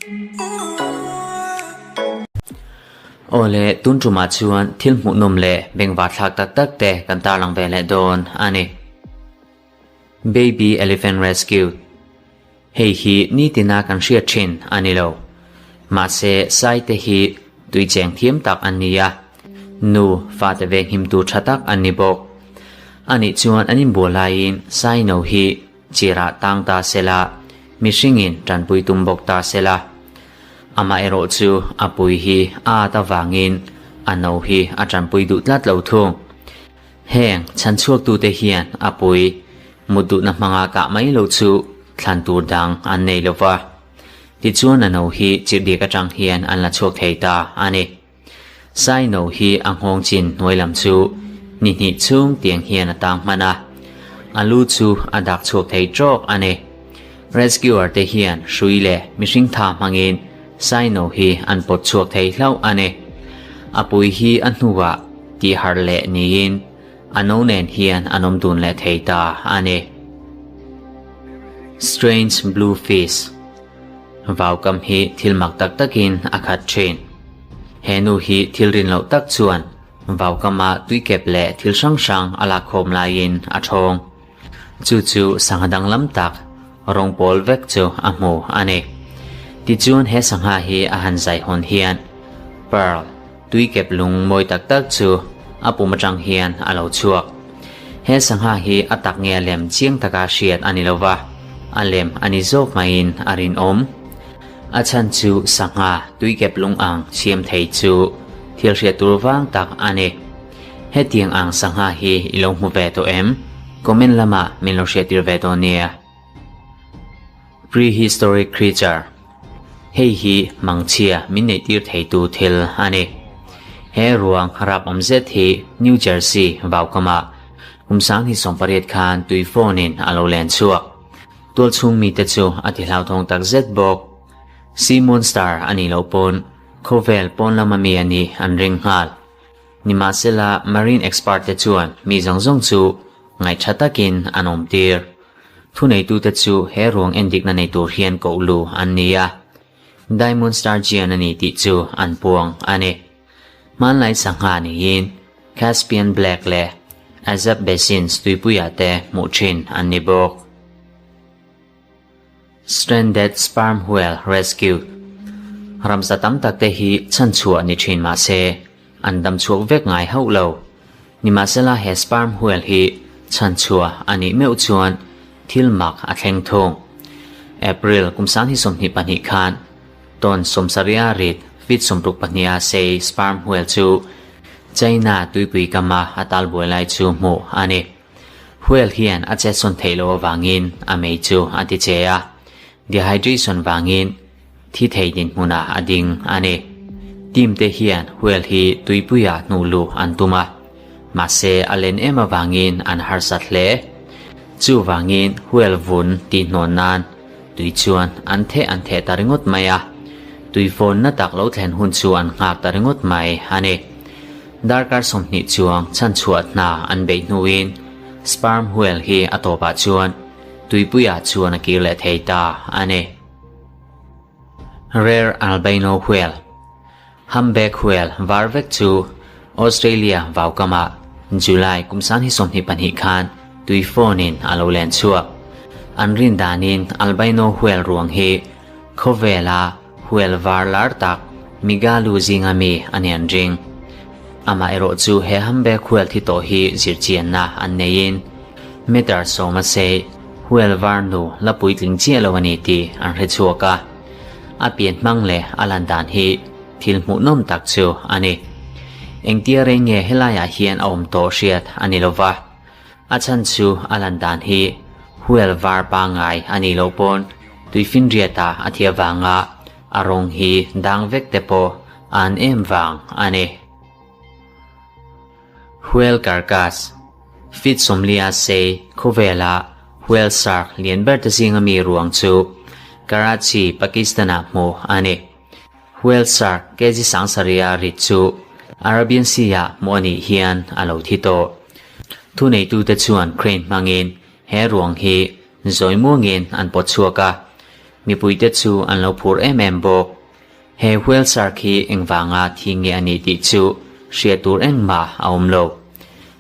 Aw le, tun tumah chuan thil hmuhnawm leh bengvar thlak tak tak te kan tarlang ve leh dawn a ni. Baby Elephant Rescue Hei hi nitina kan hriat thin a ni lo. Mahse, sai te hi tui cheng thiam tak an ni a, nu fate venghim tur tha tak an ni bawk. Anih chuan an inbual laiin sai no hi Chirah tang ta sela, mihringin tanpui tum bawk ta sela. Amaherawh chu a pui hi a at avangin a no hi a tanpui duh tlat lo thung. Heng chhanchhuaktute hian a pui mut duhna hmanga kah mai lo chu thlan tur dang an nei lo va. Tichuan a no hi chirhdiak atang hian an la chhuak thei ta a ni. Saino hi a nghawng chin hnuai lam chu ni hnih chhung tiang hian a tang hman a, a lu chu a dak chhuak thei trawk a ni. Rescuer te hian hrui leh mihring tha hmangin Saino hi an pawt chhuak thei hlauh a ni. A pui hi a hnuah tih harh leh niin a no nen hian an awm dun leh thei ta a ni. Strange Blue Fish. Vaukam hi thil mak tak takin a khat thin. He nu hi thil rin loh tak chuan vaukama tuikep leh thil hrang hrang a lakkhawm laiin a thawng. Chu chu sangha danglam tak rawng pawl vek chu a hmu a ni. Tichuan he sangha hi a han zai hawn hian pearl, tuikep lung mawi tak tak chu a pum atang hian a lo chhuak. He sangha hi a tak nge a lem chiang taka hriat a ni lo va, a lem a ni zawk maiin a rinawm. A chhan chu sangha tuikep lung ang siam thei chu thil hriat tur vang tak a ni. Hetiang ang sangha hi i lo hmu ve tawh em? Comment lamah min lo hriattir ve dawn nia. Prehistoric creature Hei hi mangchhia min neihtir theitu thil a ni. He ruang rap awm zet hi New Jersey vaukamah kum 2018 khan tui phone-in a lo len chhuak. Tualchhung mite chu a ti hlauthawng tak zet bawk. Sea monster a nih loh pawn khawvel pawn lama mi a nih an ring nghal. Nimahsela marine expert te chuan mi zawng zawng chu Ngaihṭha takin an awm tir. Thuneitute chu he ruang endikna nei tur hian koh lu an ni a, Diamond Sturgeon a ni tih chu an puang a ni. Hmanlai sangha niin Caspian Black leh Azab Basins tuipuiah te hmuh ṭhin an ni bawk. Stranded Sperm Whale Rescue Ramsa tam tak te hi chhanchhuah ni thin mah se, an dam chhuak vek ngai hauh lo. Nimahsela he sperm whale hi chhanchhuah a nih meuh chuan thil mak a thleng thung. April kum 2022 khan tawn 70 rit feet 62 a sei sperm whale chu China tuipui kama a talbuai lai chu hmuh a ni. Whale hian a chetsawn theih loh avangin a mei chu a ti che a, dehydration vangin thi thei dinhmunah a ding a ni. Team te hian whale hi tuipuiah hnuh luh an tum a, mahse a len em avangin an harsat hle. Chuvangin whale vun tihhnawn nan tui chuan an theh an theh ta ringawt mai a, tui fawnna tak lo thlen hun chu an nghak ta ringawt mai a ni. Darkar 20 chuang chhanchhuah hna an beih hnuin sperm whale hi a tawpah chuan tuipuiah chuan a kir leh thei ta a ni. Rare albino whale, Humpback whale var vek chu Australia vaukamah July kum 2022 khan tui fawnin a lo len chhuak. An rin danin albino whale ruang hi khawvela Whale var lar tak Migalu zinga mi a ni an ring. Amaherawh chu he humpback whale thi tawh hi zirchianna an neiin meter 10 a sei whale var nu la puitling chiah lo a ni tih an hre chhuak a. A pian hmang leh a lan dan hi thil hmuhnawm tak chu a ni. Engtia rei nge helaiah hian a awm tawh hriat a ni lova. A chhan chu a lan dan hi whale var pangngai a nih loh pawn tuifinriata a thih avanga a rawng hi dang vek te pawh an em vang a ni. Whale carcass, Feet 40 sei khawvela whale shark lian ber te zinga mi ruang chu Karachi, Pakistan-ah hmuh a ni. Whale shark kg 70,000 a rit chu Arabian Sea-ah hmuh a nih hian a lo thi tawh. Thuneitute chuan crane hmangin he ruang hi zawi muangin an pawt chhuak a. Mipuite chu an lo phur em em bawk. He whale shark hi engvanga thi nge a nih tih chu hriat tur engmah a awm lo.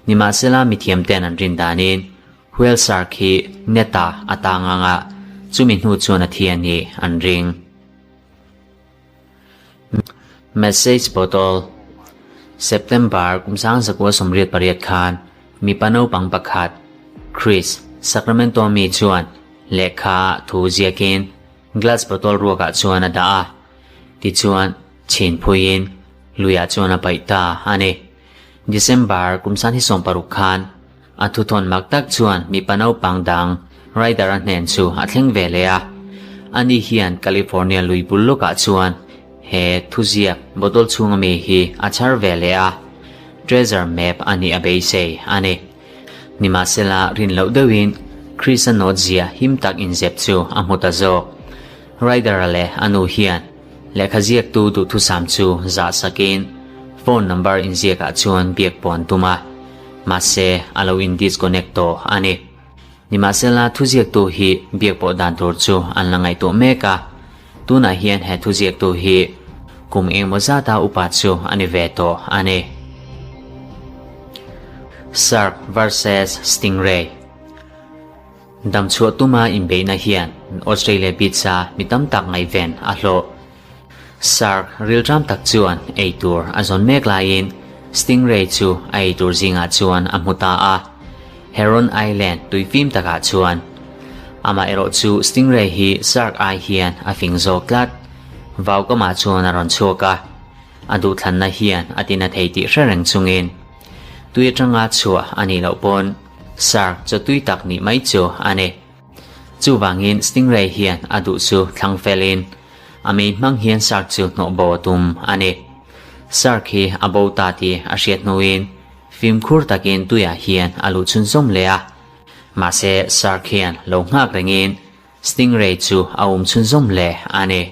Nimahsela mithiam ten an rin danin whale shark hi net ah a tang ang a, chumi hnu chuan a thi a nih an ring. Message bottle, September kum 1988 khan mipa naupang pakhat Chris Sacramento mi chuan lehkha thu ziakin Glass bottle ruakah chuan a dah a, tichuan chhin phuiin luiah chuan a paih ta a ni. December kum san hi 60 khan a thuthawn mak tak chuan mipa naupang dang Ryder-a hnen chu a thleng ve leh a. Ani hian California lui bul lawkah chuan he thuziak bottle chhunga mi hi a chhar ve leh a, treasure map a nih a beisei a ni. Nimahsela, rin loh deuhin Chris-a nawt zia him tak inzep chu a hmu ta zawk. Ryder-a leh a nu hian lehkha ziaktu duhthusam chu zah sakin phone number inziakah chuan biak pawh an tum a, mahse a lo in disconnect tawh a ni. Nimahsela, thuziaktu hi biak pawh dan tur chu an la ngaihtuah mek a, tunah hian he thuziaktu hi kum engemaw zata upa chu a ni ve tawh a ni. Shark versus Stingray Damchhuah tuma inbeihna hian Australia beach-a mi tam tak ngaihven a hlawh. Shark rilṭam tak chuan ei tur a zawn mek laiin Stingray chu a ei tur zingah chuan a hmu ta a. Heron Island tui fim takah chuan. Amaherawh chu Stingray hi shark ai hian a fing zawk tlat. Vaukamah chuan a rawn chhuak a, a duhthlanna hian a tina thei tih hre reng chungin tui atanga chhuah a nih loh pawn shark chaw tui tak nih mai chu a ni. Chuvangin Stingray hian a duh chu thlang felin a mei hmang hian shark chu hnawh bo a tum a ni. Shark hi a bo ta tih a hriat hnuin fimkhur takin tuiah hian a luh chhunzawm leh a. Mahse shark hian lo nghak rengin Stingray chu a um chhunzawm leh a ni.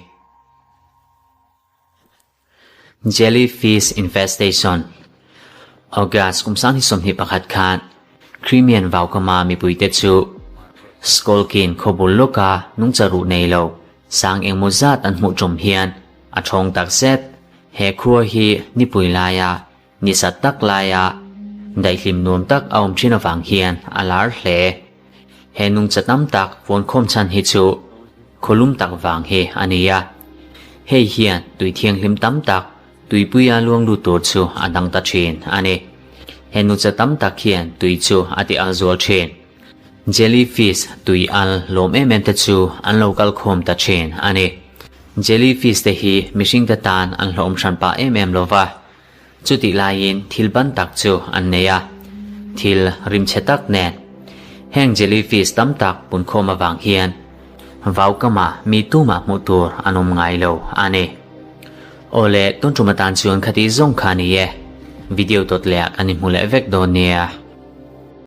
Jellyfish infestation, August kum 2021 khan Crimean vaukama mipuite chu Skolkin khawbul lawka nungcha ruh nei lo sang engmaw zat an hmuh ṭawm hian a ṭhawng tak zet. He khua hi nipui laia nisat tak laia daihlim nuam tak a awm ṭhin avang hian a lar hle. He nungcha tam tak vawnkhawm chhan hi chu khawlum tak vang hi a ni a. Hei hian tui thianghlim tam tak tuipuia luang lut tur chu a dang ta thin a ni. He nungcha tam tak hian tui chu a ti al zual thin. Jellyfish tui al lawm em em te chu an lo kal khawm ta thin a ni. Jellyfish te hi mihring te tan an hlawm hran pah em em lo va. Chutih laiin thil ban tak chu an nei a, thil rimchhe tak nen. Heng jellyfish tam tak punkhawm avang hian vaukama mi tumah hmuh tur an awm ngai lo a ni. Awle, tun tum atan chuan khati zawng kha a ni e. Video tawt leh ah kan inhmu leh vek dawn nia.